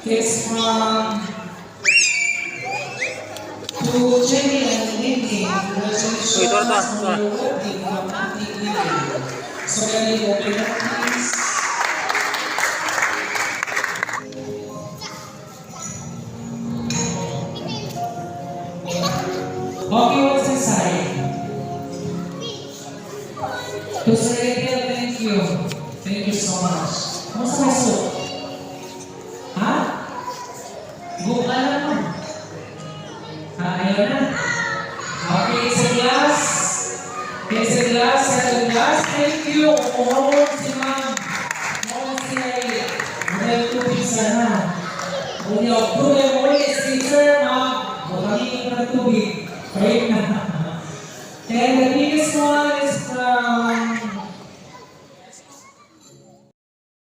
It's from to Jenny and Lindy. Congratulations Uy, ito, ito, on ito. Your wedding from Auntie Lily. So can you open up, please? Okay, what's inside? To Sir Ariel, thank you. Thank you so much. Kamusta may soup? Ha? Buka na mo. Ha, ayaw na. Okay, it's a glass. It's a glass, second glass. Thank you. Umuhon si ma'am. Umuhon si Muna tubig sana. Unya, dugay mo ulit si sir, ma'am. Bukangin pa ng tubig. Ayun na. And the biggest one